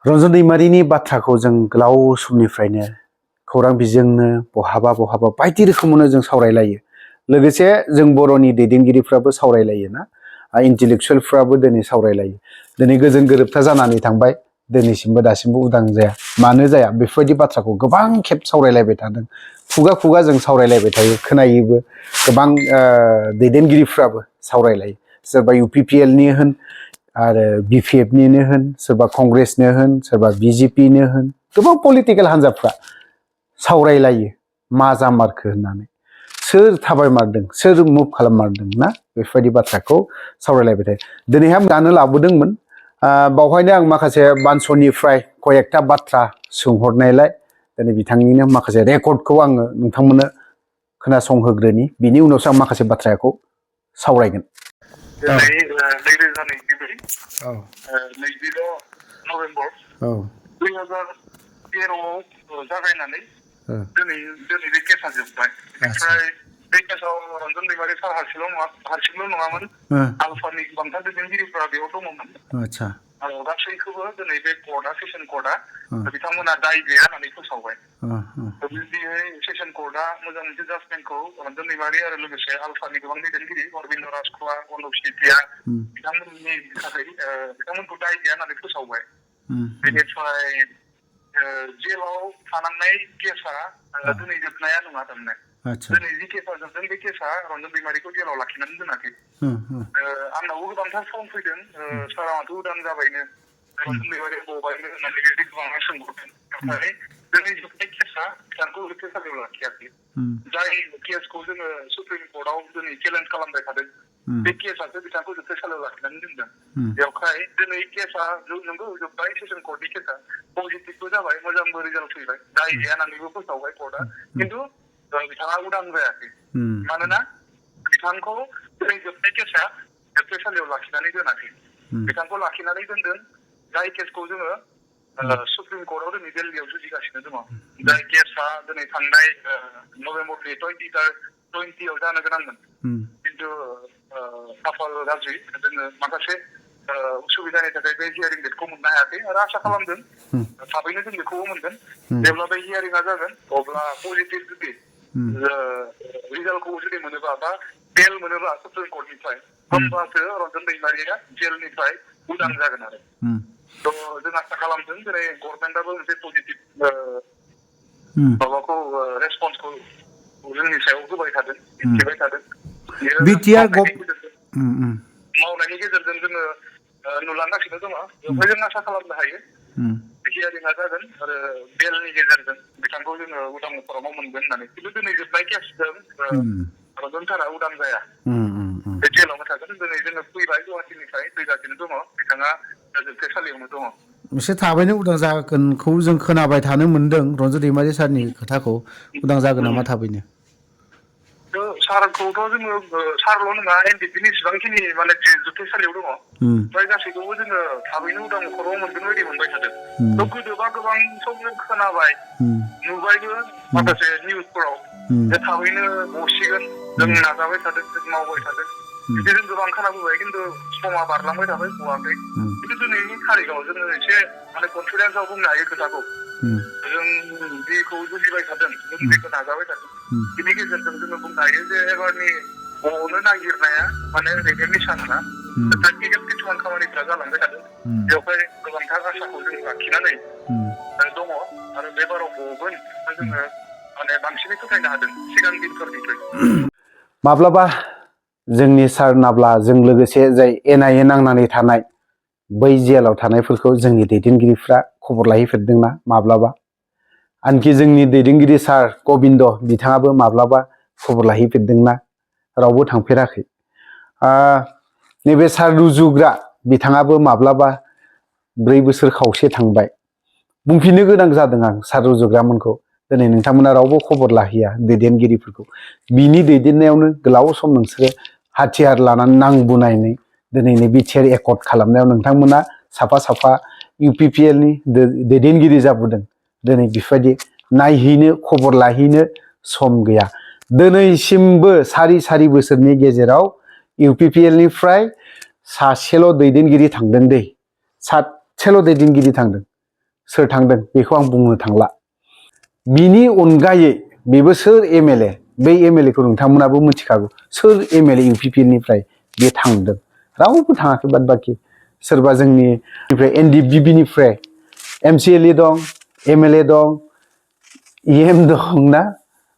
रन्जन दैमारिनि बाथ्राखौ जों गोलाव समनिफ्रायनो खौरां बिजोंनो बहाबा बायदि रोखोमावनो जों सावरायलायो। लोगोसे जों बर'नि दैदेनगिरिफ्राबो सावरायलायो ना, इन्टेलेक्चुवेलफ्राबो दिनै सावरायलायो। दिनै गोजोन गोरोबथा जानानै थांबाय, दिनैसिमबो दासिमबो उदां जाया। मानो जाया बेफोरबायदि बाथ्राखौ गोबां खेब सावरायलायबाय थादों। खुगा जों सावरायलायबाय थायो, खोनायोबो। गोबां दैदेनगिरिफ्राबो सावरायलायो। सोरबा UPPL नि होन आरो BPF निनो होन, सोरबा कंग्रेसनो होन, सोरबा BJP नो होन, गोबां पलिटिकेल हान्जाफ्रा सावरायलायो मा जामारखो होननानै, सोर थाबायमारदों, सोर मुभ खालाममारदों ना, बेफोरबायदि बाथ्राखौ सावरायलायबाय थायो। दिनैहाय दानो लाबोदोंमोन, बावहायनो आं माखासे बानसनिफ्राय कयेकथा बाथ्रा सोंहरनायलाय दिनै बिथांनिनो माखासे रेकर्डखौ आङो नोंथांमोननो खोनासंहोग्रोनि, बिनि उनावसो आं माखासे बाथ्राखौ सावरायगोन। नैजिद' नभेम्बर 2013 जागायनानै दिनै बे केसा जोब्बाय। बेनिफ्राय बे केसाव रन्जन दैमारि सार हारसिंल' नङामोन, आलफानि बांथा दैदेनगिरिफ्रा बेयाव दङमोन। गासैखौबो दिनै बे कर्टआ, सेसन कर्टआ बिथांमोना दाय गैया होननानै फोसावबाय। बिदिहाय सेसन कर्टआ मोजां मोनसे जाजमेन्टखौ रन्जन दैमारि आरो लोगोसे आलफानि गोबां दैदेनगिरि अरबिन्द राजख'वा, अर्नब सेतिया बिथांमोननि थाखाय बिथांमोनखौ दाय गैया होननानै फोसावबाय। बेनिफ्राय जेलाव थानांनाय केसा दिनै जोबनाया नङा थारमाने। दिनै जि केसा जोबदों बे केसा रन्जन दैमारिखौ जेलाव लाखिनानै दोनाखै। आंनावबो गोबांथार फन फैदों, सारा माथो उदां जाबायनो, रन्जन दैमारिया गबायनो होननानै बेबायदि गोबाङा सोंहरदों। नाथाय दिनै जोबनाय केसा बिथांखौ जोबथेसालियाव लाखियाखै। जाय केसखौ जोङो सुप्रिम कर्टआव दिनै चेलेन्ज खालामबाय थादों, बे केसासो बिथांखौ जोबथेसालियाव लाखिनानै दोनदों। बेवहाय दिनै केसा नोंगौ जोब्बाय, सेसन कर्टनि केसा पजिटिभबो जाबाय, मोजांबो रिजाल्ट फैबाय, दाय गैया होननानैबो फोसावबाय कर्टआ। खिन्थु बिथाङा उदां जायाखै। मानोना बिथांखौ दिनै जोबनाय केसा जोबथेसालियाव लाखिनानै दोनाखै, बिथांखौ लाखिनानै दोनदों। जाय केसखौ जोङो सुप्रिम कर्टआव दिनै दिल्लीयाव जुजिगासिनो दङ, जाय केसा दिनै थांनाय नभेम्बरनि 20 जानो गोनांमोन। खिन्थु खाफाल गाज्रि, जोङो माखासे उसुबिदानि थाखाय बे हियारिं डेटखौ मोननो हायाखै आरो आसा खालामदों थाबैनो जों बेखौबो मोनगोन। जेब्ला बे हियारिंआ जागोन अब्ला पजिटिभ जुदि रिजाल्टखौ जुदि मोनोबा बा बेल मोनोबा सुप्रिम कर्टनिफ्राय, होमबासो रन्जन दैमारिया जेलनिफ्राय उदां जागोन आरो। थ' जों आसा खालामदों दिनै गभर्नमेन्टआबो मोनसे पजिटिभ माबाखौ रेसपन्सखौ जोंनि सायाव होबाय थादों, दिन्थिबाय थादों। मावनायनि गेजेरजों जोङो नुलांगासिनो दङ। बेवहाय जों आसा खालामनो हायो हियारिंआ जागोन आरो बेलनि गेजेरजों बिथांखौ जोङो उदां महराव मोनगोन होननानै। खिन्थु दिनै जोबनाय केसजों रन्जन सारा उदां जाया, बे जेलावनो थागोन। दिनै जोङो फैबाय गुवाहाटिनिफ्राय, फैगासिनो दङ, बिथाङा जोबथेसालियावनो दङ। एसे थाबैनो उदां जागोनखौ जों खोनाबाय थानो मोन्दों। रन्जन दैमारि सारनि खोथाखौ उदां जागोन नामा थाबैनो? सारखौथ' जोङो सारल' नङा, NDP नि जेसेबांखिनि माने जोबथेसालियाव दङ, ओमफ्राय गासैखौबो जोङो थाबैनो उदां महराव मोनगोन बायदि मोनबाय थादों। थ' गोदोबा गोबां सम जों खोनाबाय, नुबायबो माखासे निउसफोराव जे थाबैनो गसिगोन, जों नाजाबाय थादों, जों मावबाय थादों, बिदि जों गोबां खोनाबोबाय। खिन्थु समा बारलांबाय थाबाय, गवाखै। खिन्थु दिनैनि थारिखआव जोङो एसे माने कनफिडेन्सआव बुंनो हायो खोथाखौ, जों जेखौ जुजिबाय थादों, जों बेखौ नाजाबाय थादों। बिनि गेजेरजों जोङो बुंनो हायो जे एबारनि गनो नागिरनाया माने ओरैनो मिसा नङा, प्रेक्टिकेल किसुमान खामानिफ्रा जालांबाय थादों। बेवहाय गोबांथार आसाखौ जों लाखिनानै दङ आरो बे बाराव गगोन जोङो माने बांसिनै फोथायनो हादों सिगां दिनफोरनिख्रुइ। माब्लाबा जोंनि सार नाब्लाजों लोगोसे जाय NIA नांनानै थानाय बै जेलाव थानायफोरखौ जोंनि दैदेनगिरिफ्रा खबर लाहैफेरदोंना माब्लाबा? आनखि जोंनि दैदेनगिरि सार गबिन्द बिथाङाबो माब्लाबा खबर लाहैफेरदोंना? रावबो थांफेराखै। नैबे सार रुजुग्रा बिथाङाबो माब्लाबा 4 बोसोर खावसे थांबाय। बुंफिननो गोनां जादों आं सार रुजुग्रामोनखौ, दिनै नोंथांमोना रावबो खबर लाहैया दैदेनगिरिफोरखौ। बिनि दैदेननायावनो गोलाव सम नोंसोरो हाथियार लानानै नांबोनायनै दिनैनि बिटिआर एकर्ड खालामनायाव नोंथांमोना साफा UPPL नि दैदेनगिरि जाबोदों। दिनै बेफोरबायदि नायहैनो, खबर लाहैनो सम गैया। दिनैसिमबो सारि बोसोरनि गेजेराव UPPL निफ्राय सासेल' दैदेनगिरि थांदों दै, सासेल' दैदेनगिरि थांदों। सोर थांदों बेखौ आं बुंनो थांला बिनि अनगायै बेबो सोर एमएलए बै एमएलए खौ नोंथांमोनाबो मिथिखागौ सोर एमएलए इउपिपि निफ्राय बे थांदों रावबो थाङाखै बाद बाखि सोरबा जोंनिफ्राय एनडिबिबि निफ्राय एमसिएलए दं एमएलए दं इएम दं ना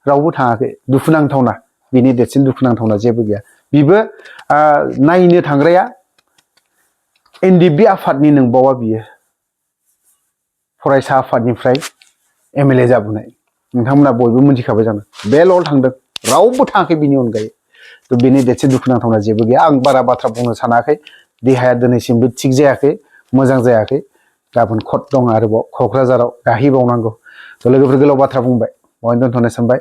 रावबो थाङाखै दुखुनांथावना बिनि देरसिन दुखुनांथावना जेबो गैया बिबो नायनो थांग्राया एनडिबि आफादनि नंबावा बियो फरायसा आफादनिफ्राय एमएलए जाबोनाय नोंथांमोना बयबो मिथिखाबाय जानो बेल' थांदों रावबो थाङाखै बिनि अनगायै थ' बेनि देरसिन दुखुनांथावना जेबो गैया आं बारा बाथ्रा बुंनो सानाखै देहाया दिनैसिमबो थिग जायाखै मोजां जायाखै गाबोन कट दं आरोबाव क'क्राझाराव गाहैबावनांगौ थ' लोगोफोर गोलाव बाथ्रा बुंबाय बहायनो दोनथ'नो सानबाय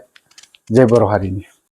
जय बर' हारिनि